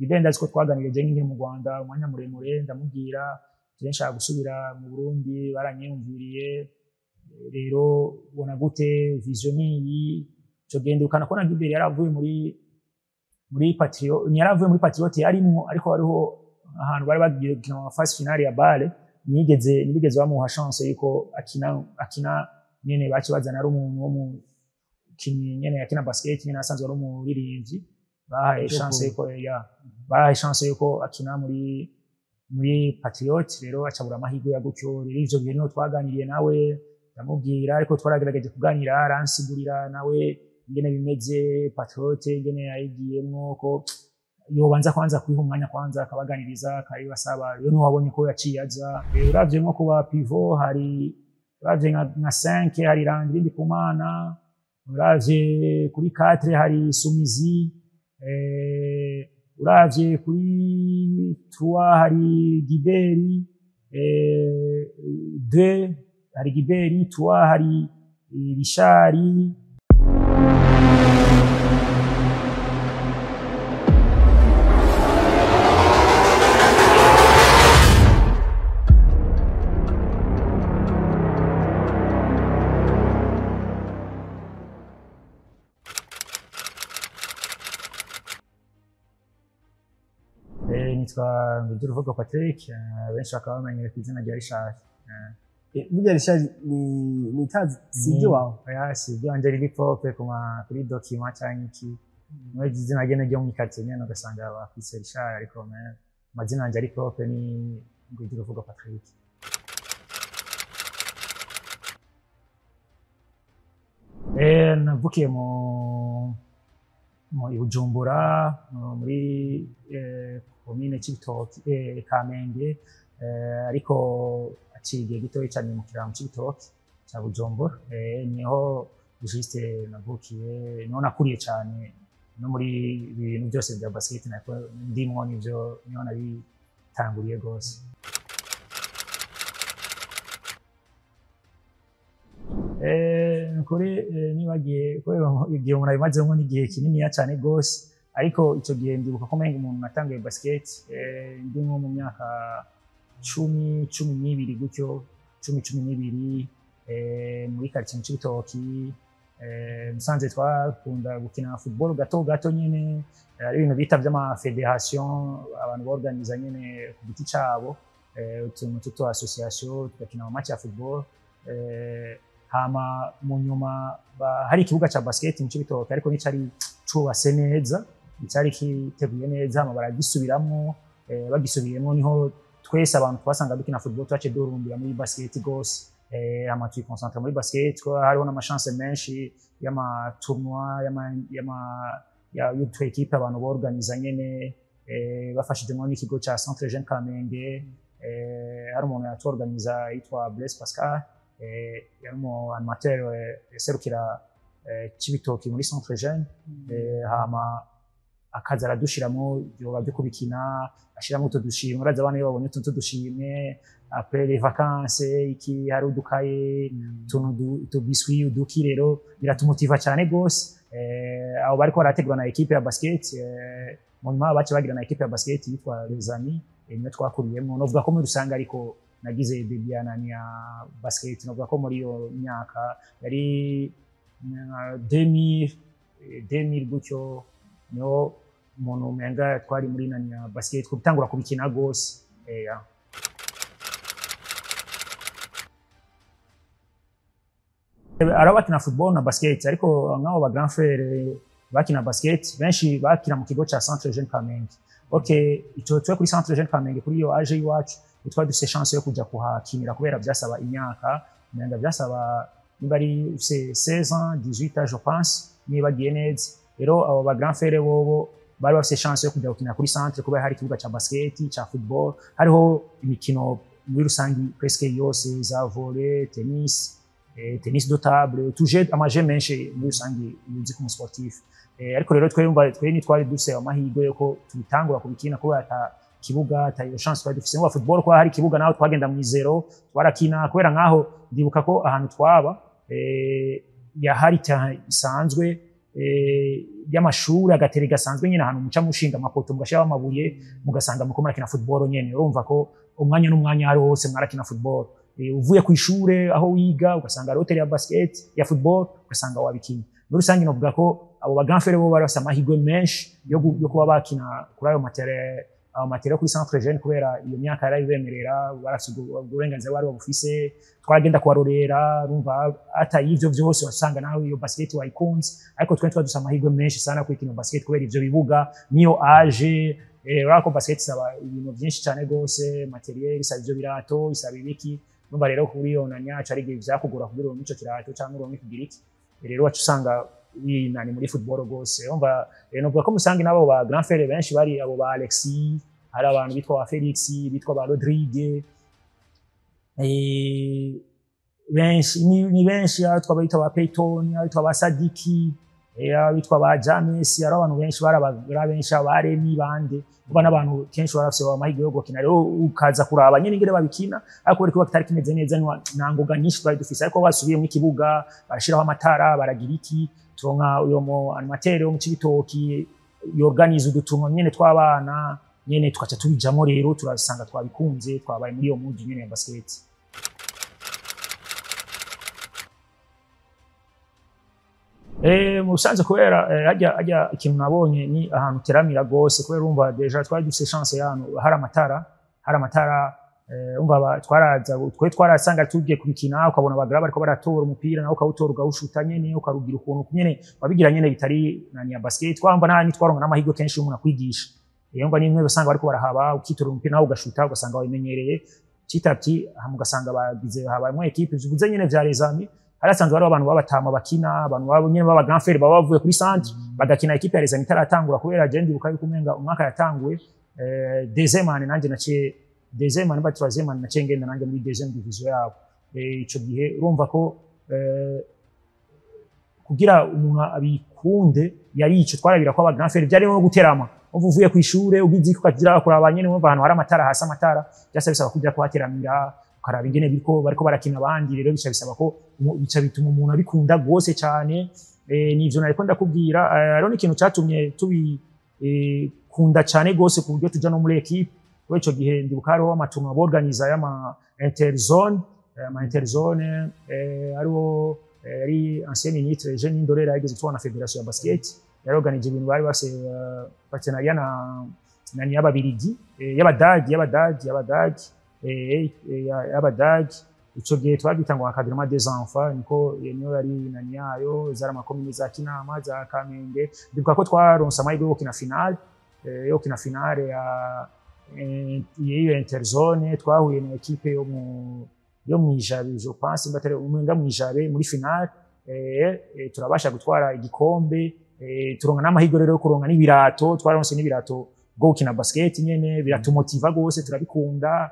Gilbert ndazi ko twaganiriye je nkiri mu Rwanda umwanya muremure, ndamubwira je nshaka gusubira mu Burundi, baranyiyumviriye rero ubona gute vision niyi. Ico gihe ndibukana ko na Gilbert yaravuye muri Patriot, yaravuye muri Patriot yarimwo, ariko hariho ahantu bari bagiye gukina ama phase finale ya BAL, nibigeze bamuha chance yuko akina nyene, baci bazana ari umuntu wo mu kinyi nyene yakina basket nyene asanzwe ari umuririmbyi, bahaye chance yuko ya bahaye chance yuko akina muri Patriot, rero acabura amahirwe ya gutyo. Rero ivyo bihe niho twaganiriye nawe ndamubwira, ariko twaragerageje kuganira, aransigurira nawe ingene bimeze Patriot, ingene yayigiyemwo, ko yobanza kwanza kwiha umwanya kwanza akabaganiriza akabibasaba. Rero niho wabonye ko yaciye aza. Uravye nko kuba pivot hari uravye nka 5 hari Landry Ndikumana, uravye kuri 4 hari Sumizi, uravye kuri 3 hari Giberi, 2 hari Giberi, 3 hari Rishari. Nitwa Ngir'uruvugo Patrick, benshi bakaba bamenyere ku izina rya Richard. Burya Richard ni itazi si ibyo wawe? Oya, si ibyo wanje, riri propre kuma kuri document canke iki. Niwe izina ryene ryo mu quartier nyene ugasanga bakwise Richard, ariko amazina yanje ari propre ni Ngir'uruvugo Patrick. Navukiye mu Bujumbura muri komine Cibitoke, Kamenge, ariko aciye igihe gitoyi cane mu kiraro Cibitoke ca Bujumbura, niho juste navukiye, niho nakuriye cane, no muri ibintu byose bya basket nako ndimwo, nivyo niho nabitanguriye gose. Kuri nibagiye ko igihe umuntu abimazemo n'igihe kininiya cane gose, ariko ico gihe ndibuka ko menga umuntu natanguye basket ndi nko mu myaka 10, 12 gutyo, 10, 12, muri quartier mu Cibitoki. Musanze twakunda gukina football gato gato nyene, ari ibintu bita vy'ama federation abantu borganiza nyene ku giti cabo, utuntu tuto association tugakina ama match ya football. Hama mu nyuma hari ikibuga ca basket mu Cibitoke, ariko nicari cubatse neza, nicari kiteguye neza, hama baragisubiramwo. Bagisubiyemwo niho twese abantu twasanga dukina football twaciye duhurumbira muri basket gose. Hama twiconcentra muri basket, hariho n'amachance menshi y'ama tournoi y'utu equipe abantu borganiza nyene, bafashijemwo n'ikigo ca Centre Jeune Kamenge. Hari umuntu yatworganiza yitwa Blaise Pascal, yari umu animateur yaserukira Cibitoke muri Centre Jeune, hama akaza aradushiramwo ivyoba vyo kubikina, ashiramwo utu dushimwe, uraza abana iyo babonye utuntu tw'udushimwe après les vacances, iki hari udukaye, utuntu utubiswi uduki, rero biratumotiva cane gose. Abo bariko barategura na equipe ya basket, mu nyuma bace bagira na equipe ya basket yitwa Les Amis, niyo twakuriyemwo. Novuga ko muri rusange ariko nagize debut ya nani ya basket, novuga ko muri iyo myaka yari 2000 gutyo, niho umuntu umenga twari muri nani ya basket gutangura kubikina gose. Arabo bakina football na basket, ariko nk'abo ba grand frère bakina basket benshi bakina mu kigo ca Centre Jeune Kamenge. Okay, ico twe kuri Centre Jeune Kamenge kuri iyo age iwacu twari dufise chance yo kuja kuhakinira, kubera vyasaba imyaka, umenga vyasaba niba ari 16 ans, 18 ans je pense, nibagiye neza. Rero abo ba grand frère bobo bari bafise chance yo kuja gukinira kuri centre, kubera hari ikibuga ca basket, ca football, hariho imikino muri rusangi presque yose, za volley, tennis, tennis de table, tuje amaje menshi muri rusangi uzi ku sportif. Ariko rero twe nitwari dufise amahirwe yuko tubitangura kubikina, kubera ata kibuga, ata iyo chance twari dufise. Mu football kwa hari ikibuga naho twagenda mu izero twarakina, kubera nkaho ndibuka ko ahantu twaba ya hari isanzwe y'amashuri, agatere gasanzwe nyene, ahantu muca mushinga amapoto, mugashiraho amabuye, mugasanga muriko murakina football nyene. Urumva ko umwanya n'umwanya ari hose mwarakina football. Uvuye ku ishure aho wiga, ugasanga hariho terrain ya basket, ya football, ugasanga wabikinye. Muri rusange novuga ko abo ba grand frère bo bari bafise amahirwe menshi yo kuba bakina kuri ayo materrain, ayo materrain kuri centre jeune, kubera iyo myaka yarabibemerera, barafise ubwo burenganzira, bari babufise. Twaragenda kubarorera. Urumva atayi ivyo vyose, wasanga nawe iyo basket wayikunze, ariko twe twari dufise amahirwe menshi sana kuri basket kubera ivyo bibuga niyo age. Urabona ko basket isaba ibintu vyinshi cane gose, matériel, isaba ivyo birato, isaba ibiki. Urumva rero kuri iyo nanya ari igihe vyakugora kugira uronke ico kirato canke uronke kugira iki. Rero waca usanga winani muri football gose. Urumva novuga ko musangi nabo ba grand frère benshi bari abo ba Alexis, hari abantu bitwa ba Felix, bitwa ba Rodrigue, benshi ni benshi, aho twaba ba Peyton, aho bitwa ba Sadiki, aho bitwa ba James. Hari abantu benshi, bari benshi, abaremi bande uba n'abantu kenshi barafise amahirwe yo gukina. Rero ukaza kuraba nyene ingene babikina, ariko bariko kitari kimeze neza, nta ngoga nyinshi twari dufise. Ariko basubiyemo ikibuga, barashiraho amatara, baragira iki, turonka uyo mu animateur wo mu Cibitoki yorganiza udutunwa nyene tw'abana nyene, tukaca tubijamo. Rero turasanga twabikunze, twabaye muri iyo mood nyene ya basket. Mu busanzwe kubera hajya ikintu nabonye ni ahantu teramira gose, kubera urumva déjà twari dufise chance y'ahantu hari amatara, hari amatara. Urumva twaraza, twe twarasanga tugiye kubikina, ukabona abagara bariko baratora umupira, nawe ukawutora, ugawushuta nyene, ukarugira ukuntu nyene wabigira nyene bitari nani ya basket. Twumva nta nitwaronka n'amahirwe kenshi y'umuntu akwigisha. Iyo ngo nimwe basanga bariko barahaba, ukitora umupira nawe ugashuta, ugasanga wabimenyereye citapti, hama ugasanga bagize habayemwo équipe bivuze nyene vya les amis. Hari hasanzwe hariho abantu b'abatama bakina, abantu baba nyene b'aba grand frère, baba bavuye kuri centre, bagakina équipe ya les amis itaratangura, kubera je ndibuka yuko umenga umwaka yatanguye deuxième année, nanje naciye deuxième année ba troisième année, naciye ngenda nanje muri deuxième division yabo. Ico gihe urumva ko kugira umuntu abikunde yari ico twarabira ko aba grand frère byari no guterama. Umva, uvuye ku ishure ugize ukagira kuraba nyene, umva ahantu hari amatara, hasi amatara, byasa bisaba kuja kuhateramira, ukaraba ingene biriko bariko barakina abandi. Rero bica bisaba ko bica bituma umuntu abikunda gose cyane. Nivyo nariko ndakubwira. Hariho n'ikintu catumye tubikunda cyane gose ku buryo tuja no muri équipe. Kubera ico gihe ndibuka hariho amatournois borganiza y'ama interzone, ama interzone, hariho yari ancien ministre Eugene Ndorera, yageze gutwara na fédération ya basket, yarorganije ibintu, bari base partenariat na ni y'ababirigi, y'abadagi, y'abadagi. Ico gihe twagita ngo encadrement des enfants, niko niyo yari nani yayo. Zari amakomine za Kinama, za Kamenge. Ndibuka ko twaronse amahirwe yo gukina finale, yo gukina finale ya y'iyo interzone. Twahuye na équipe yo mwijabe, je pense mbatare umenga mwijabe, muri finale. Turabasha gutwara igikombe, turonka n'amahirwe rero yo kuronka n'ibirato. Twaronse n'ibirato bwo gukina basket nyene, biratumotiva gose, turabikunda.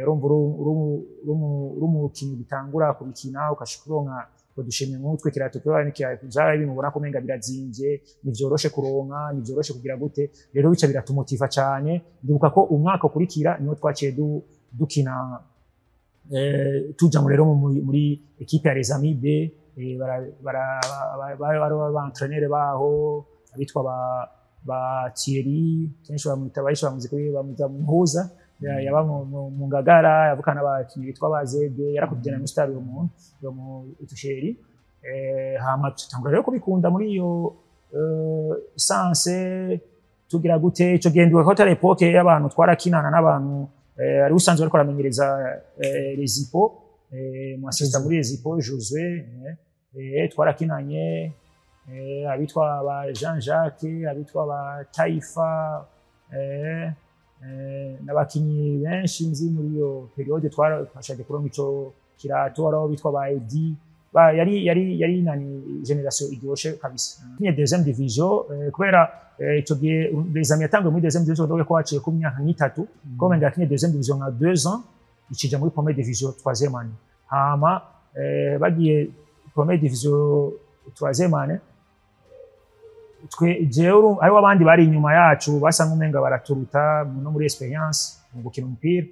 Urumva uri umukinyi bitangura kubikina, ukashika uronka udushimwe nk'utwe kirato, kubera n'ikirato vyari ibintu ubona ko umenga birazimvye, ntivyoroshe kuronka, ntivyoroshe kugira gute. Rero bica biratumotiva cane. Ndibuka ko umwaka ukurikira niho twaciye dukina, tuja rero muri équipe ya Les Amis B. Bara ba entraîneur baho abitwa ba Thierry, kenshi bamwita, bahisha bamuzi kuri bamwita Muhuza, yaba mu Ngagara, yavukana n'abakinyi bitwa ba Zede, yarakubye na Mustari, uwo muntu uyo mu Tusheri. Hama tutangura rero kubikunda muri iyo sanse tugira gute. Ico gihe ndibuka ko atari époque y'abantu twarakinana n'abantu, ari usanzwe ariko aramenyereza les Hippo, mu assistant muri les Hippo, Josué. Twarakinanye abitwa ba Jean Jacques, abitwa ba Taifa, n'abakinyi benshi nzi muri iyo période twashatse kuronka ico kirato. Hariho bitwa ba Edi ba, yari nani, génération iryoshe kabisa. Nye deuxième division, kubera ico gihe les amis yatanguye muri deuxième division, donc ko haciye ku myaka nk'itatu ko wenda yakinye deuxième division nka 2 ans, ikija muri première division troisième année. Hama bagiye première division troisième année, twe jewe hariho abandi bari inyuma yacu basa nk'umenga baraturuta no muri expérience mu gukina umupira,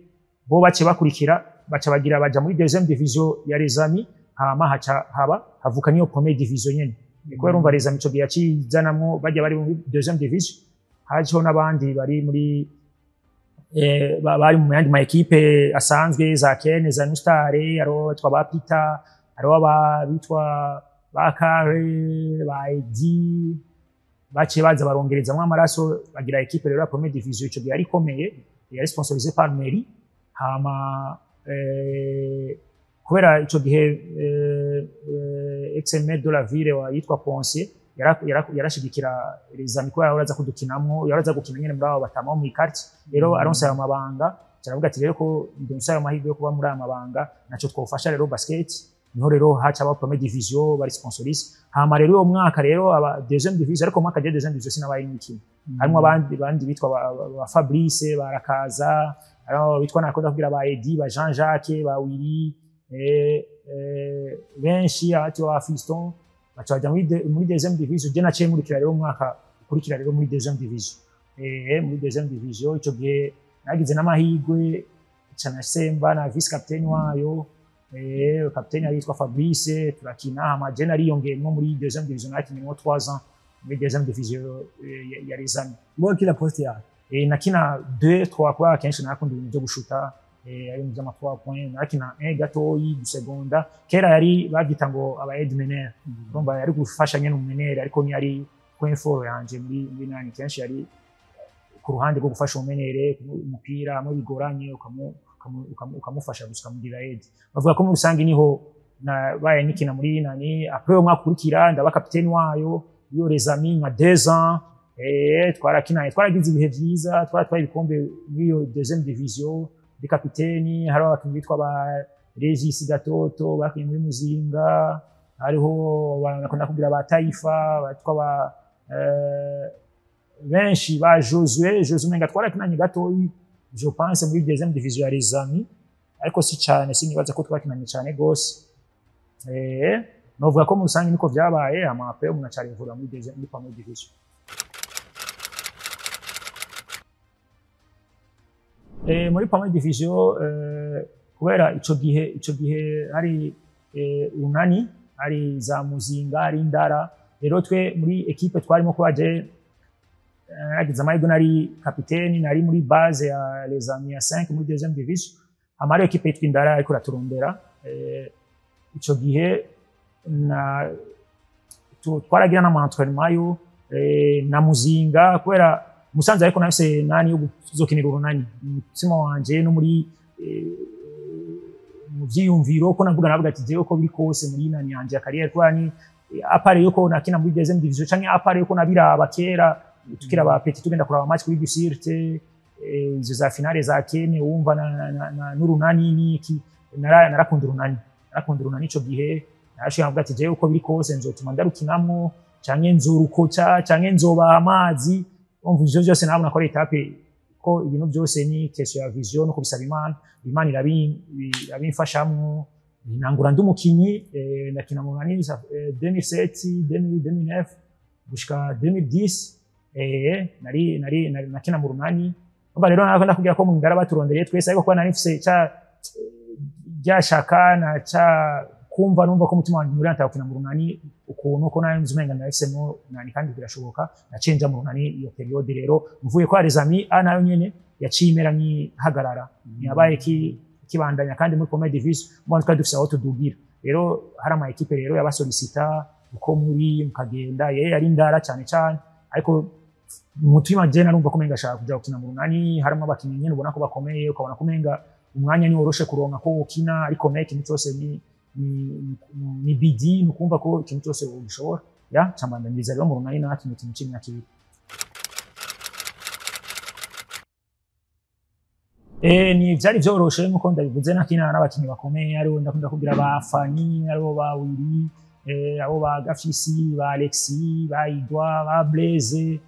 bo bace bakurikira, baca bagira baja muri deuxième division ya les amis. Hama haca haba havuka niyo première division nyene. Kubera urumva Les Amis ico gihe yakizanamwo bajya bari muri deuxième division, hajeho n'abandi bari muri bari mu yandi ma équipe asanzwe, za Kene, za Nustare, hariho abitwa ba Peter, hariho abitwa ba Kare, ba Edi, baciye baza barongerezamwo amaraso, bagira équipe rero ya première division. Ico gihe yari ikomeye, yari sponsorisée par mairie. Hama kubera ico gihe ex maire de la ville wa yitwa Ponce yarashigikira Les Amis, kubera yahora aza kudukinamwo, yahora aza gukina nyene muri abo batama bo mw'i quartier. Rero aronse ayo mabanga, caravuga ati rero ko ndonse ayo mahirwe yo kuba muri aya mabanga, naco twofasha rero basket. Niho rero haca aba première division bari sponsorisé. Hama rero uwo mwaka rero aba deuxième division, ariko mu mwaka de deuxième division sinabaye n'imikino, harimo abandi bandi bitwa ba Fabrice Barakaza, harimo bitwa nakunda kugira ba Edi, ba Jean Jacques, ba Willy, benshi abati ba Fiston, baca baja muri deuxième division. Je naciye nkurikira rero umwaka ukurikira rero muri deuxième division. Muri deuxième division ico gihe nagize n'amahirwe ca nasemba na vice capitaine wayo, capitaine yari yitwa Fabrice, turakina. Hama je nariyongeyemwo muri deuxième division, nakinyemwo 3 ans muri deuxième division ya Les Amis. Mbo kila poste yawe? Nakina 2 3, kubera kenshi narakunda ibintu vyo gushuta, ari mu vy'ama 3 points. Narakina 1 gatoyi gusegonda, kera yari bavyita ngo aba aide meneur, urumva yari gufasha nyene umumeneur, ariko ntiyari point fort yanje muri nani. Kenshi yari ku ruhande rwo gufasha umumenere umupira hamwe bigoranye, ukamufasha gusa, ukamugira aide. Bavuga ko muri rusange niho nabaye nikina muri nani. Après uwo mwaka ukurikira ndaba kapiteni wayo iyo Les Amis nka 2 ans. Twarakinanye, twaragize ibihe vyiza, twaratwaye ibikombe muri iyo deuxième division ndi kapiteni. Hariho abakinyi bitwa ba Regis Gatoto bakinye muri Muzinga, hariho nakunda kubwira ba Taifa, batwa ba benshi ba Josue. Josue umenga twarakinanye gatoyi, je pense, muri deuxième division ya Les Amis, ariko si cane, sinibaza ko twakinanye cane gose. Novuga ko mu rusange niko vyabaye. Hama après umuntu aca arivura muri deuxième, muri première division. Muri première division, kubera ico gihe hari Urunani, hari za Muzinga, hari Indara. Rero twe muri équipe twarimo, kuba je nagize amahirwe nari kapiteni, nari muri base ya Les Amis ya 5 muri deuxième division. Hama hariho équipe yitwa Indara ariko iraturondera. Ico gihe na twaragira n'ama entraînement yo na Muzinga, kubera Musanze, ariko nafise nani yo kuzokinira Urunani umutima wanje no muri mu vyiyumviro, ko navuga ati jewe ko biri kose muri nani yanje ya carrière, kubera ni à part yuko nakina muri deuxième division canke à part yuko nabiraba kera tukiri aba petits, tugenda kuraba match kuri Dusirte, izo za finale za Kene, wumva na n'Urunani niki, narakunda Urunani, narakunda Urunani. Ico gihe narashoboye kuvuga ati jewe uko biri kose nzotuma ndarukinamwo, canke nzorukoca, canke nzobaha amazi. Umva, ivyo vyose nabona ko ari étape, ko ibintu byose ni question ya vision no kubisaba Imana. Imana irabimfashamwo, nangura ndi umukinyi, ndakina mu Runani 2007, 2009 gushika 2010. Nari nakina mu Runani. Umva rero nako ndakubwira ko mu Ngara baturondereye twese, ariko kuba nari mfise ca ryashaka na ca kumva, numva ko umutima wanjye muri gukina mu Runani, ukuntu ko nari nzi umenga nahisemo nani kandi birashoboka, naciye nja mu Runani iyo période. Rero mvuye kwa Les Amis a nayo nyene yaciye imera nk'ihagarara, ntiyabaye kibandanya. Kandi muri première division mbona twari dufise aho tudugira. Rero hari ama équipe rero yabasolicita uko muri mukagenda, yeye yari Indara cyane cyane, ariko umutima je narumva ko umenga ashaka kuja gukina mu Runani. Harimo abakinyi nyene ubona ko bakomeye, ukabona ko umenga umwanya ni woroshe kuronka ko ukina, ariko me ikintu cyose ni bidi, ni ukumva ko ikintu cyose ugishobora. Ya cambandanyiriza rero mu Runani, nakinye ikintu c'imyaka 2. Ni vyari vyoroshe nkuko ndabivuze, nakina n'abakinyi bakomeye, aribo ndakunda kugira ba Fani, aribo ba Willy, abo ba Gafisi, ba Alexis, ba Igwa, ba Blaise.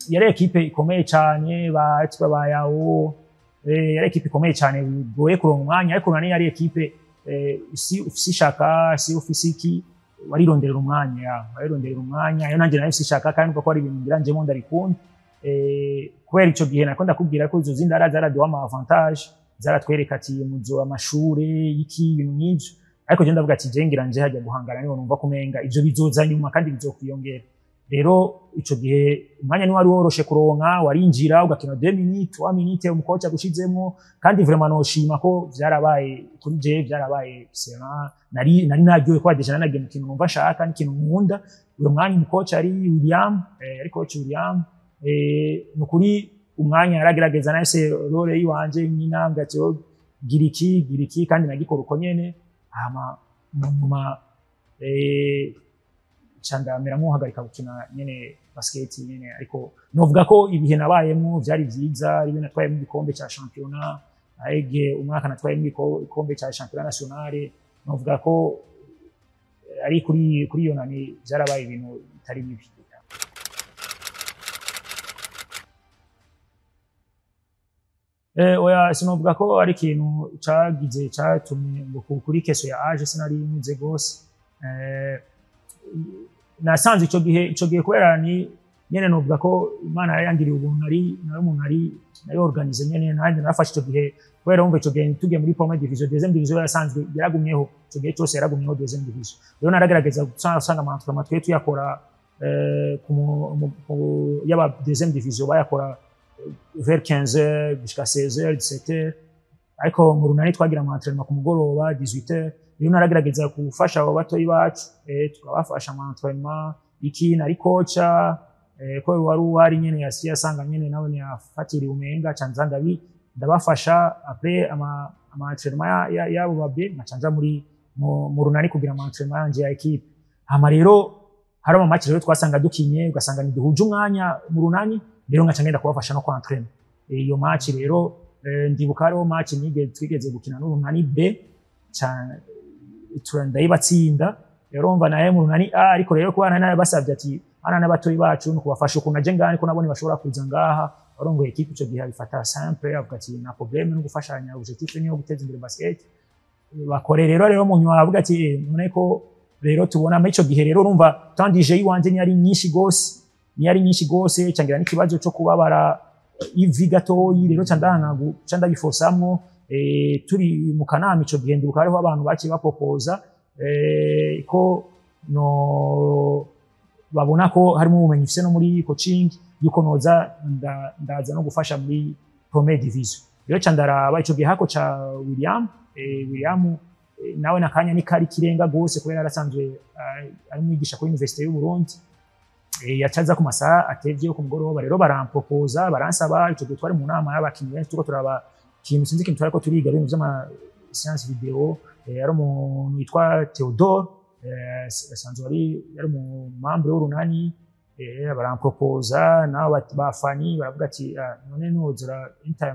Yari équipe ikomeye cyane, ba ba Yao. Yari équipe ikomeye cyane, bigoye kuronka umwanya, ariko nani yari équipe, si ufise ishaka, si ufise iki, warironderera umwanya, ya warironderera umwanya. Yo nanjye nari mfise ishaka, kandi numva ko ari ibintu ngira njemo ndabikunda. Kubera ico gihe nako ndakubwira ko izo zindi ara zaraduha ama avantage, zaratwereka ati muzo amashure iki, ibintu nk'ivyo. Ariko je ndavuga ati je ngira nje hajya guhangana, niho numva kumenga ivyo bizoza nyuma kandi bizokwiyongera. Rero ico gihe umwanya ni wari woroshe kuronka, warinjira ugakina 2 minutes, 3 minutes, umukocha agushizemwo. Kandi vraiment noshima ko vyarabaye kuri je, vyarabaye excellent. Nari naryohe ko déjà nanagiye mu kintu numva nshaka n'ikintu nkunda. Uyo mwanya umukocha ari William, ari coach William, nukuri umwanya yaragerageza nahise role yiwanje nyina ngati gira iki, gira iki, kandi nagikora uko nyene. Hama nyuma ca ndamera nk'uhagarika gukina nyene basket nyene. Ariko novuga ko ibihe nabayemwo vyari vyiza, ari natwayemo igikombe ca championnat, aege umwaka natwayemo igikombe ca championnat nationale. Novuga ko ari kuri iyo nani vyarabaye ibintu bitari bibi. Oya, sinovuga ko ari ikintu cagize catumye ngo kuri keso ya age sinari nkuze gose. Nasanze ico gihe kubera ni nyene novuga ko Imana yangiriye ubuntu, nari umuntu nari organisé nyene. Nanjye narafashe ico gihe kubera wumva ico gihe tugiye muri première division, deuxième division yarasanzwe yaragumyeho ico gihe cyose, yaragumyeho deuxième division. Rero naragerageza usanga ama entraînement twe tuyakora yaba deuxième division bayakora vers 15h jusqu'à 16h, 17h, ariko mu Runani twagira ama entraînement ku mugoroba 18h. Rero naragerageza gufasha abo batoyi bacu, tukabafasha ama entraînement iki nari kocha, ko wari uhari nyene yasiye asanga nyene nawe ntiyafatiriye umenga canza ndabafasha. Après ama entraînement yabo babe nkaca muri mu Runani kugira ama entraînement yanje ya équipe. Hama rero hari ama match rero twasanga dukinye ugasanga ntiduhuje umwanya mu Runani, rero nkaca ngenda kubafasha no kwentraîner iyo match. Rero ndibuka hariho match nigeze twigeze gukina n'Urunani B, ndayibatsinda. Rero mva naye mu Runani A, ariko rero kuba nari basabye ati ana n'abatoyi bacu no kubafasha ukuntu aje ngaha, niko nabone bashobora kuza ngaha. Warongoye équipe ico gihe abifata simple, avuga ati nta problème, no gufashanya, objectif niyo guteza imbere basket bakore. Rero mu nyuma avuga ati none ko rero tubona muri ico gihe rero urumva tandije yiwanje ni ari nyinshi gose, ni ari nyinshi gose, cangira n'ikibazo cyo kubabara ivi gatoyi. Rero ca ndanga ca ndabifosamwo. Turi mu kanama ico gihe, ndibuka hariho abantu baciye bapopoza ko no babona ko harimo ubumenyi mfise no muri coaching, yuko noza ndaza no gufasha muri première division. Rero ca ndaraba ico gihe hako ca William, William nawe nakanya ni kari kirenga gose kubera yarasanzwe ari mwigisha kuri Université y'u Burundi, yacaza ku masaha atevye yo ku mugoroba. Rero barampopoza, baransaba. Ico gihe twari mu nama y'abakinyi benshi, turiko turaba ikintu, sinzi ikintu twariko turiga, ibintu vy'ama science vidéo. Yari umuntu yitwa Theodore, asanzwe yari umu membre w'Urunani. Barampropoza nabo bafani baravuga ati none nozora intime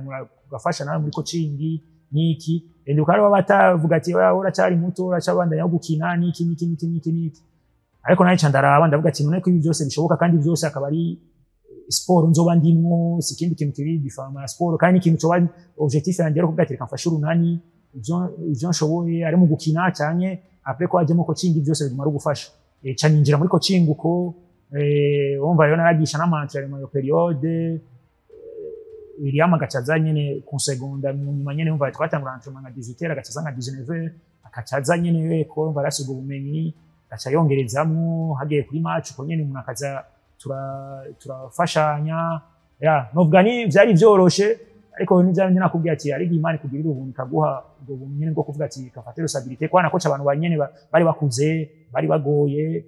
ugafasha nawe muri coaching niki. Ndibuka hariho batavuga ati oya, uracyari muto, uracabandanya gukina niki niki niki niki niki. Ariko nawe nca ndaraba ndavuga ati none ko ibi byose bishoboka kandi byose akaba ari sport nzoba ndimwo, si ikindi kintu kiri différent ya sport, kandi ikintu coba objectif yanjye ari kuvuga ati reka mfashe Urunani ivyo nshoboye, ari mu gukina canke après ko hajemo coaching, byose biguma ari ugufasha. Ca ninjira muri coaching uko. Wumva rero naragisha n'ama entraînement iyo période, William agaca aza nyene ku segonda mu nyuma nyene. Wumva twatangura entraînement nka 18h, agaca aza nka 19h, agaca aza nyene ko wumva arasiga ubumenyi, agaca yongerezamwo. Hagiye kuri match uko nyene umuntu akaza turafashanya. Ya novuga ni vyari vyoroshe, ariko ni vya nakubwiye ati ari Imana ikugirira ubuntu ikaguha ubwo buntu nyene bwo kuvuga ati kafate responsabilité kwa nakoca abantu banyene bari bakuze, bari bagoye,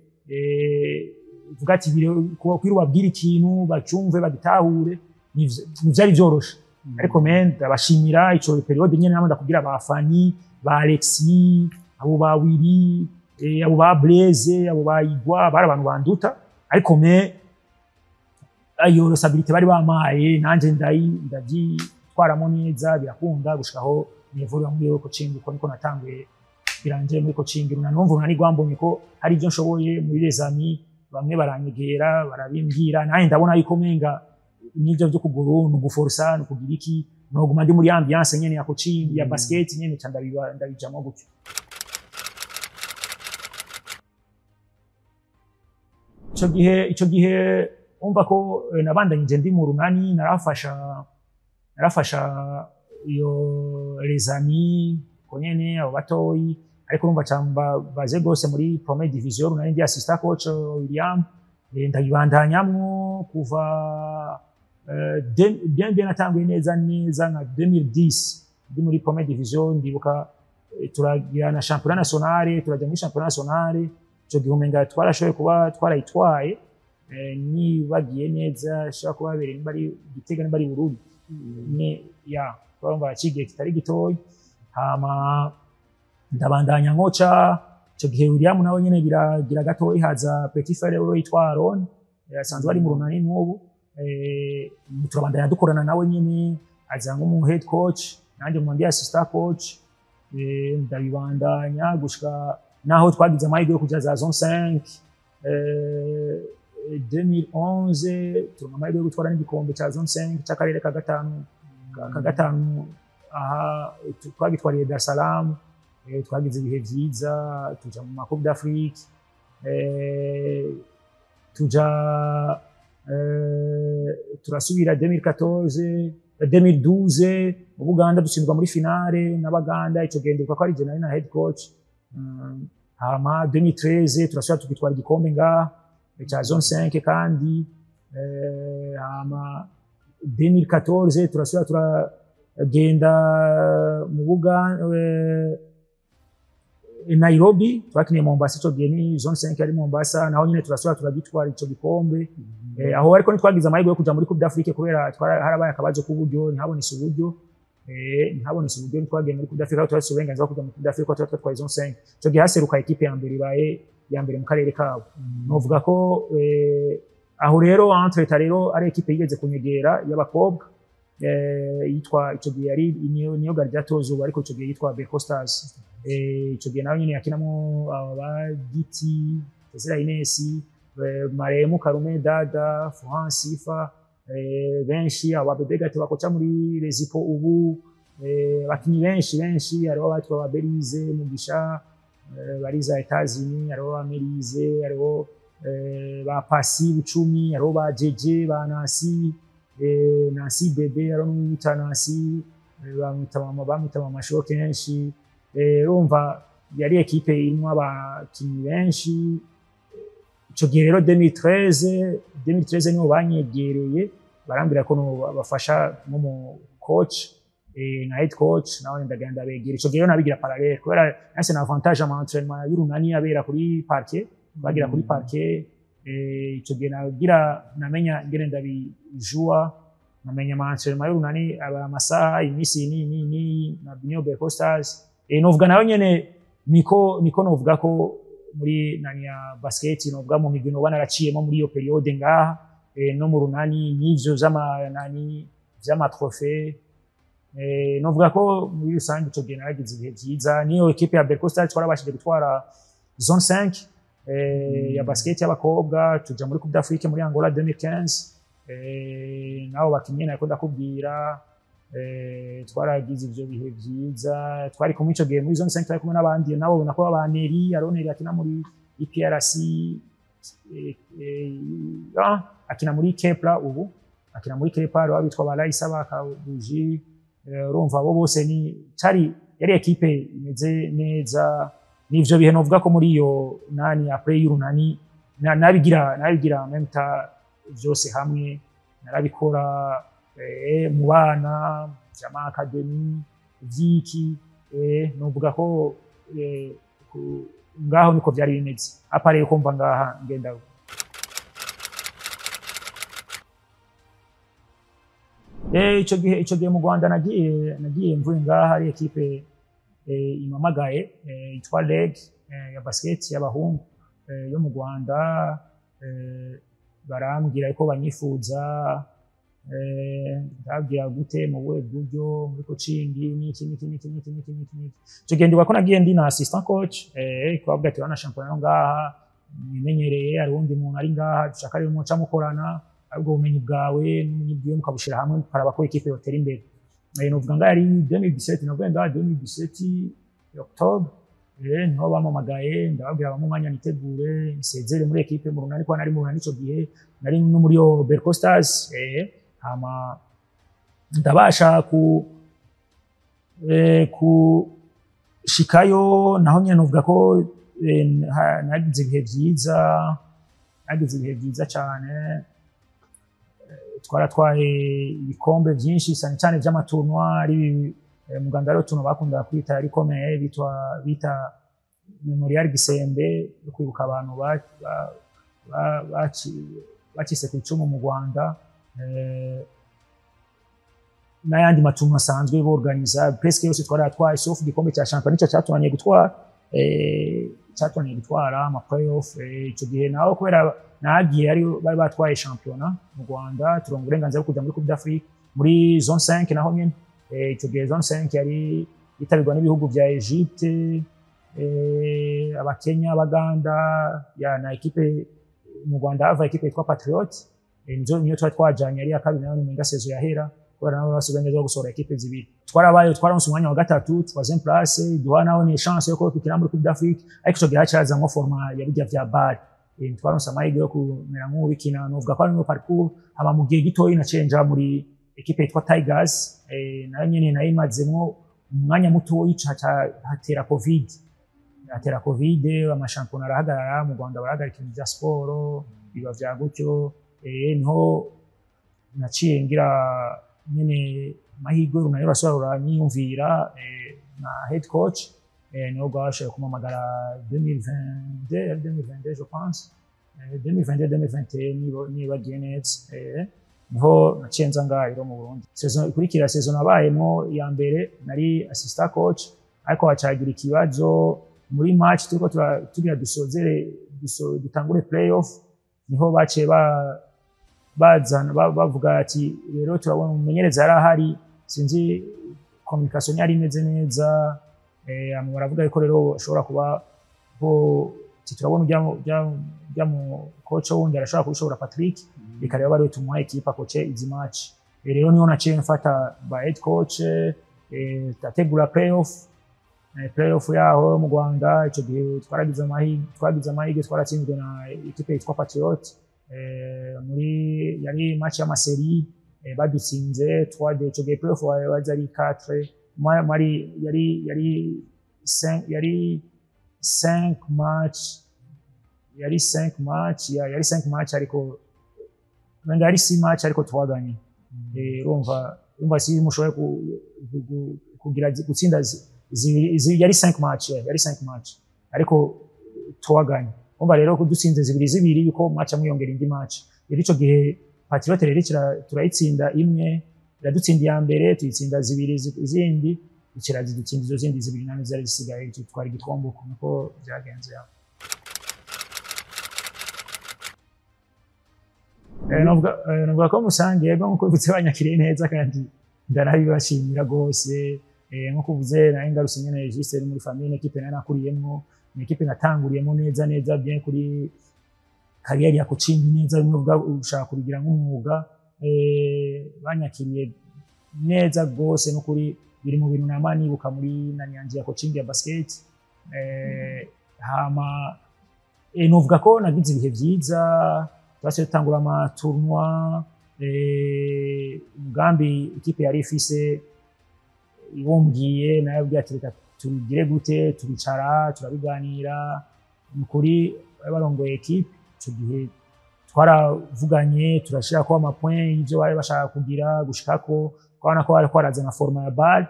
vuga ati kwira ubabwira ikintu bacumve bagitahure, ntivyari vyoroshe. Ariko men ndabashimira ico période nyene, namwe ndakubwira ba Fani, ba Alexis, abo ba Willy, abo ba Blaise, abo ba Igwa, bari abantu banduta, ariko me ayo responsabilité bari bamaye nanje ndabyitwaramo neza, birakunda gushikaho nivurira muri coaching. Uko niko natanguye biranje muri coaching. Numva Urunani rwambonye ko hari ibyo nshoboye muri les amis, bamwe baranyegera barabimbwira, nanjye ndabona yuko menga n'ibyo byo kuguru ni uguforsa, ni ukugira iki, noguma ndi muri ambiance nyene ya coaching ya basket nyene, ca ndabijamwo gutyo. Ico gihe umva ko nabandanyije ndi mu Runani, narafasha iyo les amis ko nyene abo batoyi. Ariko urumva camba baze gose muri première division nari ndi assistant coach William. Ndabibandanyamwo kuva bien bien natanguye neza neza nka 2010 ndi muri première division. Ndibuka turagira na championnat national, turajya muri championnat national. Ico gihe umenga twarashoboye kuba twarayitwaye, nibagiye neza ishobora kuba yabereye nimba ari Gitega, nimba ari Bururi, ni ya twarumva cigihe kitari gitoyi. Hama ndabandanya nkoca. Ico gihe William nawe nyene biragira gatoyi, haza petit frère we yitwa Aaron, asanzwe ari mu Runani n'ubu. Turabandanya dukorana nawe nyene, aza nk'umu head coach, nanjye mu ndi assistant coach. Ndabibandanya gushika naho twagize amahirwe yo kuja za zone 5, 2011 turonka amahirwe yo gutwara n'igikombe ca zone 5 c'akarere ka gatanu, ka gatanu aha twagitwariye Dar es Salaam. Twagize ibihe vyiza, tuja mu ma Coupe d'Afrique, tuja turasubira 2014, 2012 mu Buganda, dutsindwa muri finale n'Abaganda. Ico gihe ndibuka ko ari je nari na head coach. Hama 2013 turasubira tugitwara igikombe ngaha ca zone 5 kandi. Hama 2014 turasubira turagenda mu Buganda, Nairobi, twakiniye Mombasa. Ico gihe ni zone 5 yari Mombasa, naho nyine turasubira turagitwara ico gikombe. Aho ariko ntitwagize amahirwe yo kuja muri Coupe d'Afrique kubera harabaye akabazo k'uburyo, ntihabonetse uburyo. Ntihabonetse uburyo, ntitwagiye muri Coupe d'Afrique aho twari uburenganzira bwo kuja muri Coupe d'Afrique, twari twatwaye zone 5. Ico gihe haseruka équipe ya mbere ibaye ya mbere mu karere kabo. Novuga ko aho rero entre rero ari équipe yigeze kunyegera y'abakobwa, yitwa, ico gihe yari niyo Gladiators ubu, ariko ico gihe yitwa Beko Stars. Ico gihe nawe nyene yakinamo aba Giti Tezera, Inesi, Maremu Karume, Dada Florence Sifa, benshi, aba Bebe Gate bakoca muri Rezipo ubu, abakinyi benshi benshi. Hariho abatwa ba Belize Mugisha, bari za Etats-Unis, hariho ba Melize, hariho ba Pasi Bucumi, hariho ba Jeje, ba Nancy, Nancy Bebe, hariho n'uwita Nancy, bamwita mama, bamwita mama Sho kenshi. Urumva yari équipe irimwo abakinyi benshi. Ico gihe rero 2013, 2013 niho banyegereye barambwira ko no bafasha nk'umu coach, nka head coach. Nawe ndagenda ndabegera. Ico gihe rero nabigira parallèle kubera nase na avantage ama entraînement y'Urunani abera kuri parquet, bagira kuri parquet. Ico gihe nagira namenya ingene ndabijua, namenya ama entraînement y'Urunani aba amasaha, iminsi ni ni ni na niyo Beko Stars. Novuga nayo nyene niko novuga ko muri nani ya basket, novuga mu migwi noba naraciyemo muri iyo période ngaha, no mu Runani n'ivyo vy'ama nani vy'ama trophée. Novuga ko muri rusange ico gihe naragize ibihe vyiza. Niyo équipe ya Berco Stars twarabashije gutwara zone 5 ya basket y'abakobwa, tuja muri Coupe d'Afrique muri Angola 2015. Nabo bakinye nariko ndakubwira, twaragize ivyo bihe vyiza. Twari kumwe ico gihe muri zone 5, twari kumwe n'abandi nabo ubona ko abaneri Aroneri akina muri IPRC, akina muri Kepler ubu, akina muri Kepler, hariho abitwa ba Raisa ba Kabuji. Urumva abo bose ni cari yari équipe imeze neza. Nivyo bihe novuga ko muri iyo nani après y'Urunani nabigira en même temps vyose hamwe narabikora, mu bana vy'ama academy vyiki. Novuga ko ngaho niko vyari bimeze à part yuko mva ngaha ngenda. Ico gihe mu Rwanda nagiye mvuye ngaha ari équipe impamagaye, yitwa REG, ya basket y'abahungu, yo mu Rwanda. Barambwira ko banyifuza. Ndababwira gute, mu buhe buryo, muri coaching, n'iki n'iki n'iki n'iki n'iki n'iki n'iki. Ico gihe ndibuka ko nagiye ndi na assistant coach, kubabwira ati: "Urabona shampiyona yo ngaha mwimenyereye, hari uwundi muntu ari ngaha dushaka rero muca mukorana, ahubwo ubumenyi bwawe n'ubumenyi bwiwe mukabushira hamwe, mukaraba ko équipe yotera imbere." Novuga ngaha yari 2017, navuye ngaha 2017 octobre, niho bampamagaye. Ndababwira bamwe umwanya nitegure nsezere muri équipe mu Runani, kuko nari mu Runani ico gihe, nari no muri yo Berco Stars. Hama ndabasha ku Shikayo naho nyene novuga ko nagize ibihe vyiza, nagize ibihe vyiza cane. Twaratwaye ibikombe vyinshi, cyane cyane vy'ama tournois. Ari mu Rwanda hariho tournoi bakunda kwita yari ikomeye, bitwa bita Memorial Gisembe, yo kwibuka abantu bacitse ku icumu mu Rwanda, n'ayandi ma tournois asanzwe borganiza. Presque yose twaratwaye, sauf igikombe cya shampiyona, nicyo cyatunaniye gutwara, cyatunaniye gutwara ama playoff. Ico gihe naho kubera nagiye ari bari batwaye shampiyona mu Rwanda, turonka uburenganzira bwo kuja muri Coupe d'Afrique muri zone 5 naho nyene. Ico gihe zone 5 yari yitabirwa n'ibihugu vya Egypte, Abakenya, Abaganda ya na équipe mu Rwanda hava équipe yitwa Patriot. Nizo niyo twari twajanye, ari iya kabiri nayo ni saison yahera, kubera nabo basigaye neza gusohora équipe zibiri. Twarabaye, twararonse umwanya wa gatatu, troisième place, duha naho ni chance yo ko dukina muri Coupe d'Afrique. Ariko ico gihe hacazamwo format ya bijya vya BAL. Twaronse amahirwe yo kumera nk'ubikina, novuga ko ari no parcours. Hama mu gihe gitoyi naciye nja muri équipe yitwa Tigers. Nayo nyene nayimazemwo umwanya mutoyi, hatera Covid, hatera Covid, amashampiyona arahagarara mu Rwanda, barahagarika ibintu vya siporo, biba vya gutyo. Niho naciye ngira nyene amahirwe, Urunani rurasubira ruranyiyumvira, na head coach, niho rwashoboye kumpamagara 2022, 2022 je pense, 2022, 2021, nibagiye neza. Niho naciye nza ngaha rero mu Burundi. Saison ikurikira, saison nabayemo ya mbere, nari assistant coach, ariko hacagira ikibazo muri match turiko tugira dusozere, dutangure playoff, niho baciye bazana bavuga ati rero turabona umumenyereza yari ahari, sinzi communication yari imeze neza. Hama baravuga yuko rero bashobora kuba bo ati turabona ujya mu coach wundi arashobora kubishobora, Patrick, reka rero bariwe tumuha équipe akoce izi match. Rero niho naciye mfata ba head coach, ndategura playoff, playoff yaho mu Rwanda. Ico gihe twagize amahirwe, twaratsinzwe na équipe yitwa Patriot, muri yari match y'ama séries, badutsinze 3-2. Ico gihe playoff waza ari 4, mari yari 5, yari 5 match, yari 5 match, yari 5 match, ariko wenda yari 6 match, ariko twaganye. Urumva si mushoboye kugira gutsinda yari 5 match, yari 5 match ariko twaganye. Umva rero kudutsinze zibiri zibiri, yuko match amwiyongera indi match. Rero ico gihe Patriot rero turayitsinda imwe, iradutsinda iya mbere, tuyitsinda zibiri zindi, ikira zidutsinda izo zindi zibiri nane zari zisigaye, twara igikombe. Uko niko byagenze ya. Novuga ko musange, yego, nkuko bivuze, banyakiriye neza kandi ndanabibashimira rwose. Nkuko uvuze, nari ngarutse nyene juste muri famille, équipe nari nakuriyemwo, ni équipe natanguriyemo neza neza bien kuri carrière ya coaching neza, bimwe uvuga ushaka kubigira nk'umwuga. Banyakiriye neza rwose, n'ukuri biri mu bintu nama nibuka muri nani yanje ya coaching ya basket. Hama novuga ko nagize ibihe vyiza, twasubiye dutangura ama tournois. Umugambi ikipe yari ifise ibumbwiye, nawe abwiye ati reka tubigire gute, turicara turabiganira. Ni ukuri bari barongoye équipe ico gihe, twaravuganye, turashirako ama points y'ivyo bari bashaka kugira gushikako, twabona ko bariko barazana format ya BAL.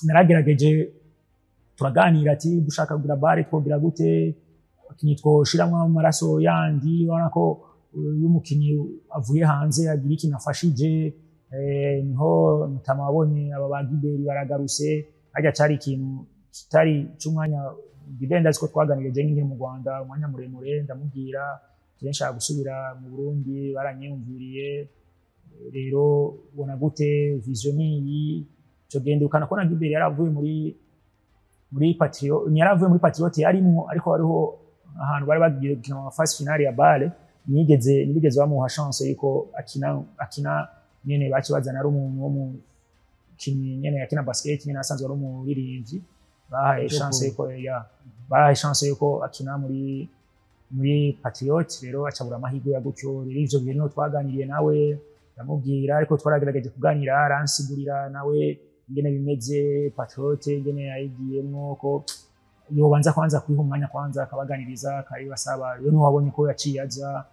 Naragerageje turaganira ati dushaka kugira BAL twogira gute, abakinyi twoshiramwo amaraso yandi, urabona ko iyo umukinyi avuye hanze agira ikintu afashije. Niho mutama wabonye aba ba Giberi baragarutse. Harya cari ikintu kitari c'umwanya. Giberi ndazi ko twaganiriye je nkiri mu Rwanda umwanya muremure, ndamubwira je nshaka gusubira mu Burundi, baranyiyumviriye. Rero ubona gute, vision niyi. Ico gihe ndibukana ko na Giberi yaravuye muri Patriot, yaravuye muri Patriot yarimwo, ariko hariho ahantu bari bagiye gukina ama phase finale ya BAL, ntibigeze bamuha chance yuko akina nyene. Baci bazana ari umuntu wo mu kinyi nyene yakina basket nyene, asanzwe ari umuririmbyi, bahaye chance yuko ya bahaye chance yuko akina muri Patriot. Rero acabura amahirwe ya gutyo. Rero ivyo bihe niho twaganiriye nawe, ndamubwira, ariko twaragerageje kuganira, aransigurira nawe. Ingene bimeze, Patriote ingene yayigiyemwo, ko yobanza kwanza kwiha umwanya, kwanza akabaganiriza, akabibasaba. Rero ntiwabonye ko yaciye aza,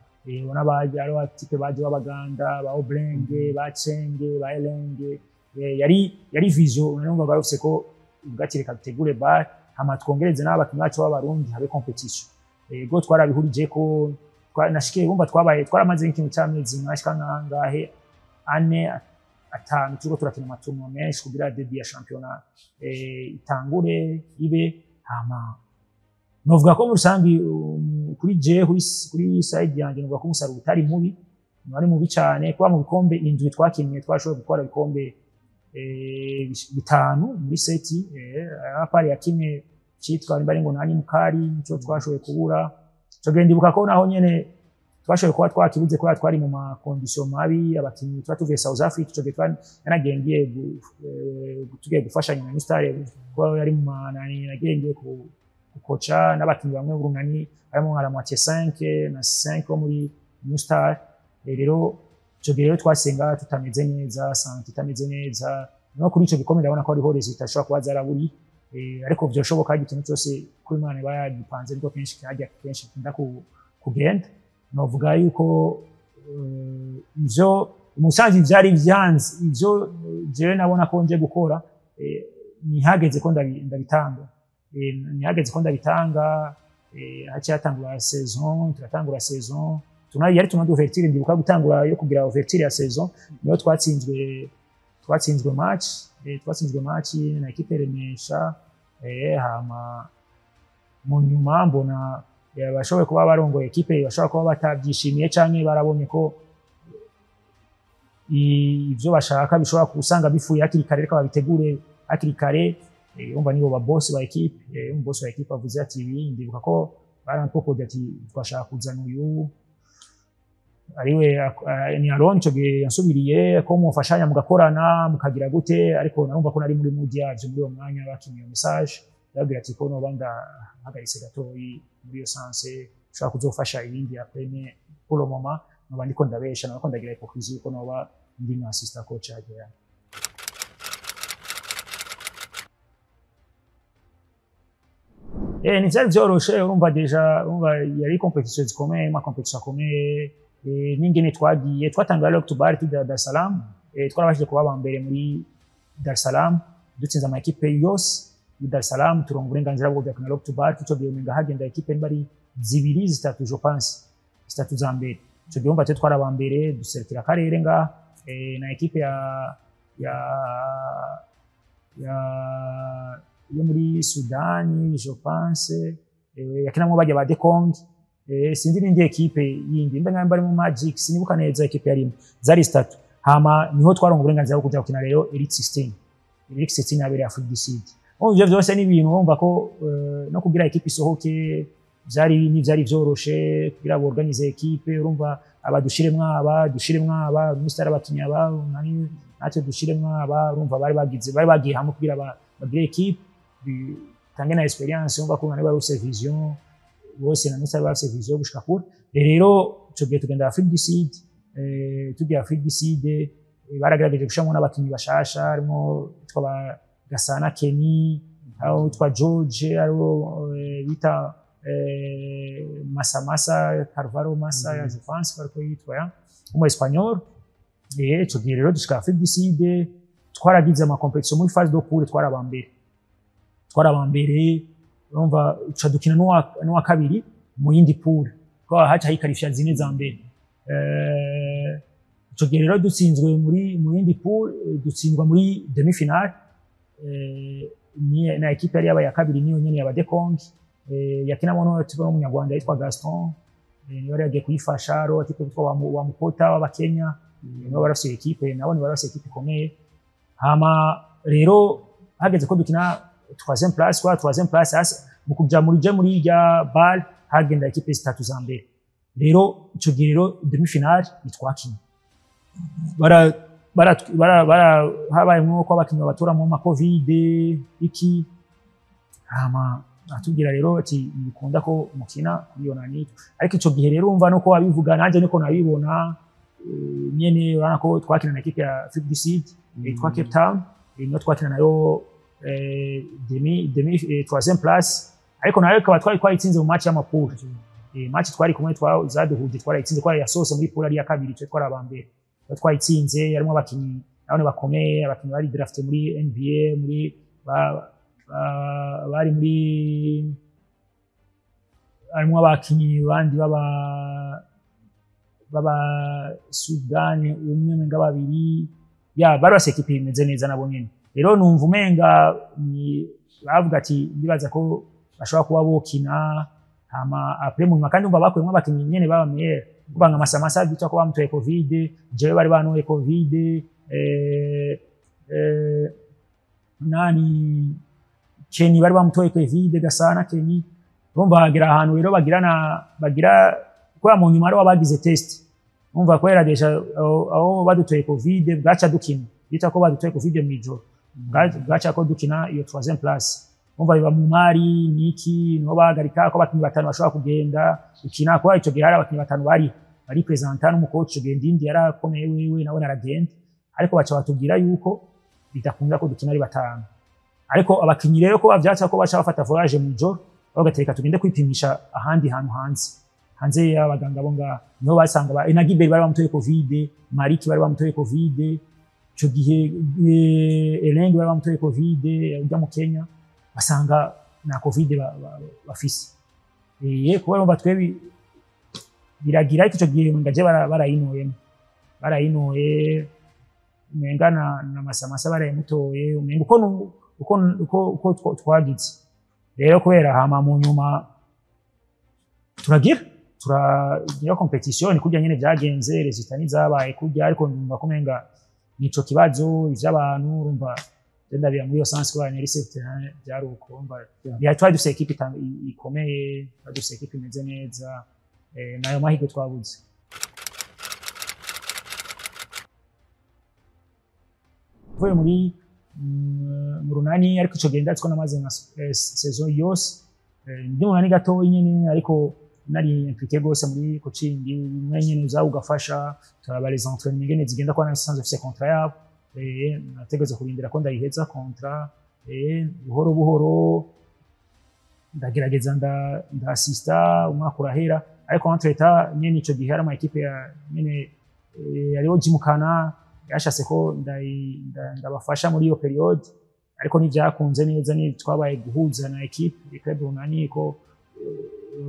ubona baje ari aba types baje b'Abaganda, ba Obrenge, ba Chenge, ba Elenge. Yari vision urumva barufise ko ubwati reka dutegure BAL, hama twongereze n'abakinyi bacu b'Abarundi, habe compétition. Ego, twarabihurije ko nashikiye wumva twabaye twaramaze nk'ikintu c'amezi nkashika nkangahe, 4, 5, turiko turakina ama tournois menshi kugira début ya championnat itangure ibe. Hama novuga ko muri rusangi, kuri je kuri side yanjye, novuga ko umusaruro utari mubi, wari mubi cyane, kuba mu bikombe 7 twakinnye twashoboye gukora ibikombe 5 muri sept, à part ya kimwe cyitwa nimba ari ngo nanyi mukari, nico twashoboye kubura. Ico gihe ndibuka ko naho nyene twashoboye kuba twakibuze kubera twari mu ma conditions mabi, abakinyi tuba tuvuye South Africa. Ico gihe nanagiye ngiye tugiye gufashanya na Star, kuba yari mu manani, nagiye ngiye gukoca n'abakinyi bamwe b'Urunani, harimo nka la moitié 5 na 5 bo muri New Star. Rero ico gihe rero twasenga tutameze neza, santé itameze neza. No kuri ico gikombe ndabona ko hariho résultats ashobora kuba zaraburi, ariko vyoshoboka ikintu cyose ko Imana iba yagipanze, niko kenshi hajya kenshi kunda kugenda. Novuga yuko ivyo umusanzu vyari vyanze, ivyo jewe nabona ko nje gukora, nihageze ko ndabitanga, nihageze ko ndabitanga. Haciye hatangura saison, turatangura saison, tuna yari tuna d'ouverture. Ndibuka gutangura yo kugira ouverture ya saison niyo twatsinzwe match, twatsinzwe match na équipe Remesha. Hama mu nyuma mbona bashoboye kuba barongoye équipe bashobora kuba batabyishimiye, canke barabonye ko ivyo bashaka bishobora gusanga bifuye hakiri kare, reka babitegure hakiri kare. Urumva nibo ba boss ba équipe. Umu boss wa équipe avuze ati ibi, ndibuka ko barampokoje ati twashaka kuzana uyu ariwe ni Aaron, ico gihe yansubiriye, ko mufashanya mugakorana mukagira gute. Ariko narumva ko nari muri mood yavyo muri uwo mwanya bakimiye iyo message, ndababwira ati ko noba ndahagaritse gatoyi muri iyo sens, nshobora kuzofasha ibindi après, mais pour le moment noba ndiko ndabesha, noba ndagira hypocrisie yuko noba ndi nka assistant coach hagera. Ntivyari vyoroshe. Urumva déjà, urumva yari compétition zikomeye, ma compétition akomeye, n'ingene twagiye twatanguye Rock to Bar tujya Dar es Salaam, twarabashije kuba aba mbere muri Dar es Salaam, dutsinze ama équipe yose muri Dar es Salaam, turonka uburenganzira bwo kujya kuna Rock to Bar. Ico gihe umenga hagenda équipe nimba ari zibiri, zitatu, je pense zitatu za mbere. Ico gihe urumva twe twari aba mbere, duserukira akarere ngaha, na équipe ya yo muri Sudani, je pense, yakinamwo bajya ba Dekong, sinzi n'indi équipe yindi mba namba ari mu Magic, sinibuka neza équipe yarimo, zari zitatu. Hama niho twaronka uburenganzira bwo kuja gukina rero Elite 16. Elite 16 yabereye Afrique du Sud. Urumva ivyo vyose ni ibintu urumva ko no kugira équipe isohoke vyari ntivyari vyoroshe, kugira borganize équipe. Urumva aba dushiremwo, aba dushiremwo, aba Mr abakinyi aba nani, natwe dushiremwo aba. Urumva bari bagize, bari bagiye hamwe kugira bagire équipe bitange na expérience. Urumva ko nani bari bafise vision bose, na Mr bafise vision yo gushika kure. Rero ico gihe tugenda Afrique du Sud, tugiye Afrique du Sud, baragerageje gushiramo n'abakinyi bashasha, harimo witwa ba Gasana Kenny, hariho witwa George, hariho bita Massa Massa Carvalho Massa, je pense ko ariko yitwa, ya umu Espagnol. Ico gihe rero dushika Afrique du Sud, twaragize ama compétition muri phase de poule, twari mbere, twari aba mbere. Urumva uca dukina n'uwa kabiri mu yindi poule, ko haca hikarifya zine za mbere. Ico gihe rero dutsinzwe muri mu yindi poule, dutsindwa muri demi finale, ni na équipe yari yabaye ya kabiri, niyo nyene yaba Dekong, yakinamo n'umunyarwanda yitwa Gaston, niwe yari yagiye kuyifasha. Ro équipe yitwa wa Mukota w'Abakenya, nibo barafise équipe, nabo ni barafise équipe ikomeye. Hama rero hageze ko dukina troisième place, kwa troisième place mu kuja muri je muri rya BAL hagenda équipe zitatu za mbere. Rero ico gihe rero demi finale ntitwakinye, bara bara bara bara habayemwo ko abakinyi babatoramo ma Covid iki. Hama atubwira rero ati ntibikunda ko mukina kuri iyo nani. Ariko ico gihe rero urumva nuko wabivuga, nanje niko nabibona, nyene urabona ko twakina na équipe ya Afrique du Sud yitwa Cape Town. Niyo twakina nayo demi troisième place, ariko nayo ikaba twari twayitsinze mu match y'ama poules. Match twari kumwe zaduhuje, twarayitsinze, twari yasohotse muri poule ari iya kabiri, twe twari aba mbere. Twari twayitsinze, harimo abakinyi nabone bakomeye, abakinyi bari drafté muri NBA, muri bari muri, harimo abakinyi bandi baba Sudani, umwe menga babiri ya bari bafise équipe imeze neza nabo nyene. Rero numva umenga ni bavuga ati ndibaza ko bashobora kuba bokina. Hama après mu nyuma kandi umva bakuyemo abakinyi nyene baba meilleur, kuba nka Masamasa bitwa ko bamutoye Covid, jewe bari banoye Covid, nani, Kenny bari bamutoye Covid, Gasana Kenny. Urumva hagera ahantu rero bagirana bagira kubera mu nyuma ariho bagize test. Urumva kubera déjà aho badutoye Covid bwaca dukina, bita ko badutoye Covid mw'ijoro, bwaca ko dukina iyo troisième place. Urumva biba mu mari niki, niho bahagarika ko abakinyi batanu bashobora kugenda gukina, kuba ico gihe hari abakinyi batanu bari présents n'umu coach. Ico gihe Ndindi yarakomeye, wewe nawe naragenda, ariko baca batubwira yuko bidakunda ko dukina ari batanu. Ariko abakinyi rero ko bavyatsa ko baca bafata voyage mw'ijoro, bagatereka tugende kwipimisha ahandi hantu hanze y'abaganga bo ngaha, niho basanga ba Enagiberi bari bamutoye Covid, Mariki bari bamutoye Covid ico gihe, Elenge bari bamutoye Covid ujya mu Kenya, basanga na Covid bafise. Kuba urumva twe biragira, ariko ico gihe ngaje barayinoyemo, barayinoye umenga na Masamasa barayimutoye, umenga uko twagize rero. Kubera hama mu nyuma turagira compétition, ni kurya nyene vyagenze, résultat ntizabaye kurya, ariko ndumva ko umenga nico kibazo ivy'abantu. Urumva je ndabira muri iyo sens ko nari sur terrain byari uko. Urumva ya twari dufise équipe ikomeye, twari dufise équipe imeze neza, nayo mahirwe twabuze. Mvuye muri mu Runani, ariko ico gihe ndazi ko namaze nka saison yose ndi mu Runani gatoyi nyene, ariko nari impliqué gose muri coaching, bimwe nyene uza ugafasha, turaba les entraînements ingene zigenda, ko nasanzwe mfise contrat yabo. Nategerezwa kurindira ko ndayiheza contrat. Buhoro buhoro ndagerageza nda assista, umwaka urahera. Ariko entre temps nyene ico gihe hari ama équipe ya nyene yariho Jimukana yashatse ko ndabafasha muri iyo période, ariko ntivyakunze neza, ni twabaye guhuza na équipe Club Runani ko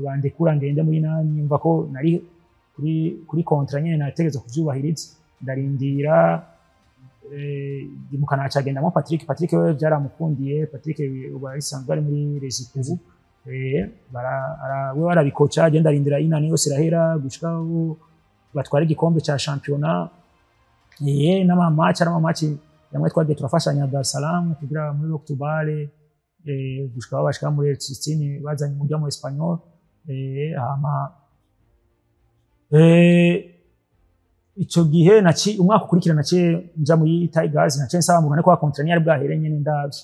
bandekura ngende muri nani. Mva ko nari kuri contrat nyene, nategerezwa kuvyubahiriza, ndarindira. Jimukana acagendamo Patrick. Patrick we byaramukundiye, Patrick ubu arisanzwe ari muri Rezipo, we arabikoca, agenda arindira inani yose irahera gushika aho batwara igikombe ca championnat. N'ama match, ari ama match yamwe twagiye turafashanya Dar es Salaam kugira muri Octobre, gushika aho bashika muri 16 bazanye umurya mu Espanyol. Hama ico gihe naci umwaka ukurikira naciye nja muri Tigers, naciye nsaba mu ko contrat ntiyari bwahere nyene, ndavye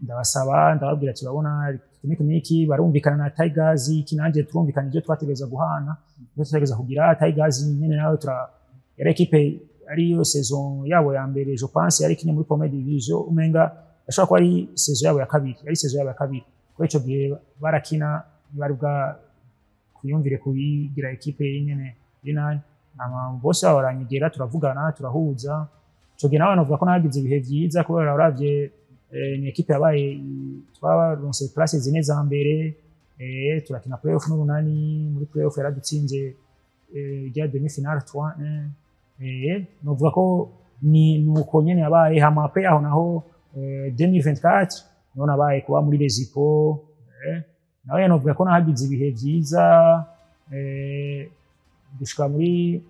ndabasaba, ndababwira ati babona iki niki, barumvikana na Tigers iki, nanje turumvikana ibyo twategereza guhana, ibyo twategereza kugira. Tigers nyene nawe tura yari équipe ariyo saison yabo ya mbere, je pense yari kinye muri première division, umenga ashobora kuba ari saison yabo ya kabiri, yari saison yabo ya kabiri, kuko ico gihe barakina bari bwa kwiyumvire kuyigira équipe nyene y'inani. Ama bose babo baranyegera, turavugana, turahuza. Ico gihe nawe novuga ko nagize ibihe vyiza, kubera uravye ni équipe yabaye twaronse place zine za mbere, turakina playoff n'Urunani, muri playoff yaradutsinze rya demi finale 3-1. Novuga ko ni nuko nyene yabaye. Hama après aho naho 2024 niho nabaye kuba muri Rezipo, nawe novuga ko nahagize ibihe vyiza, gushika muri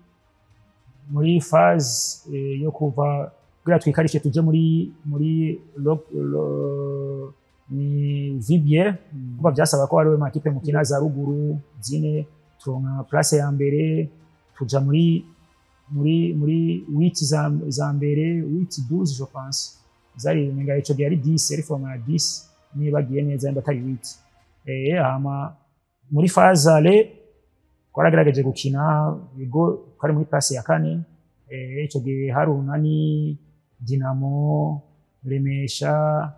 phase yo kuva kugira twikarishe tuje muri ni VBA, kuba vyasaba ko hariho ama équipe mukina za ruguru zine, turonka place ya mbere, tuja muri 8 za mbere, 8 12 je pense zari, umenga ico gihe ari 10, yari format ya 10 nibagiye neza nimba atari 8. Hama muri phase aller twaragerageje gukina ibigo, twari muri place ya kane. Ico gihe hari Urunani, Dinamo, Remesha,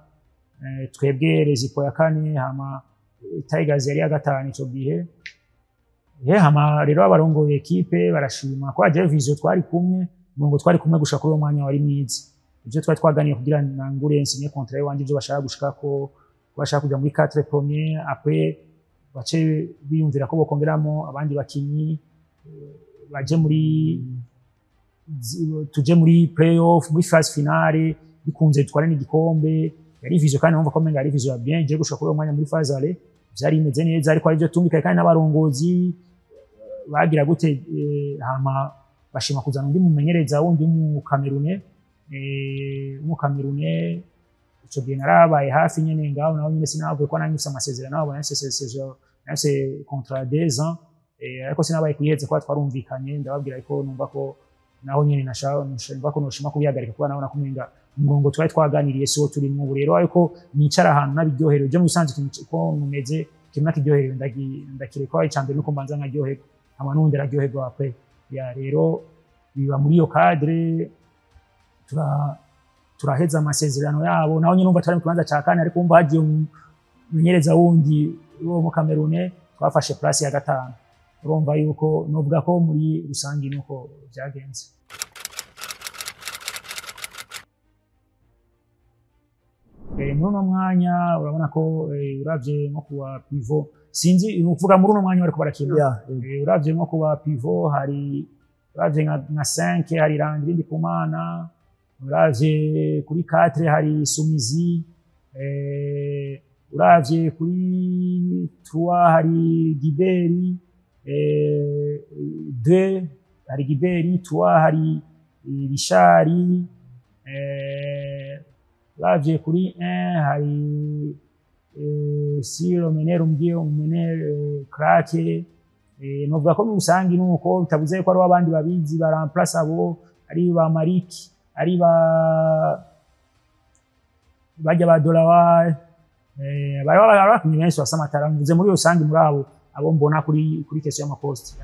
twebwe Rezipo ya kane, hama Tigers yari ya gatanu ico gihe. Hama rero abarongoye ekipe barashima ko aje vision twari kumwe, ngo twari kumwe gushika kuri uwo mwanya wari mwiza. Ivyo twari twaganiye kugira nangure nsinye contrat wanje, ivyo bashaka gushika ko bashaka kuja muri 4 premiers, après bace biyumvira ko bokongeramo abandi bakinyi, baje muri tuje muri play-off, muri phase finale, bikunze tware n'igikombe. Yari vision kandi numva ko menga yari vision ya bien. Je gushika kuri uwo mwanya muri phase aller vyari bimeze neza, ariko arivyo tumvikanye kandi n'abarongozi bagira gute. Hama bashima kuzana undi mumenyereza wundi w'umukamerune. W'umukamerune ico gihe narabaye hafi nyene ngaho, naho nyene sinavuye ko nari mfise amasezerano nabo, nafise contrat 2 ans, ariko sinabaye kuyiheza kuba twarumvikanye. Ndababwira ariko numva ko naho nyene numva ko noshima kubihagarika, kuba nabona kumenga umurongo twari twaganiriye siwo turimwo ubu. Rero ariko nicara ahantu nabiryoherewe, je mu bisanzwe ikintu ko mumeze ikintu nakiryoherewe ndakireka. Icambere nuko mbanza nkaryoherwa, hama n'uwundi araryoherwa après. Ya rero biba muri iyo cadre, turaheza amasezerano yabo. Naho nyine numva twari mu kibanza ca kane, ariko umva hagiye umumenyereza wundi wo mu Cameroon, twafashe place ya gatanu. Urumva yuko novuga ko muri rusangi nuko vyagenze. Muri uno mwanya urabona ko uravye nko kuwa pivot, sinzi ni ukuvuga muri uno mwanya bariko barakina. Uravye nko kuba pivot, hari uravye nka 5 hari Landry Ndikumana, uravye kuri 4 hari Sumizi, uravye kuri 3 hari Giberi, 2 hari Giberi, 3 hari Rishari, uravye kuri 1 hari Siro Menero mbwiye Menero, Krake. Novuga ko muri rusangi nuko bitabuze ko hariho abandi babizi baramplace abo, ari ba Mariki, ari ba bajya ba Dolawar, bari abakinyi benshi basa amatara. Mvuze muri rusangi muri abo mbona kuri question y'amaposte.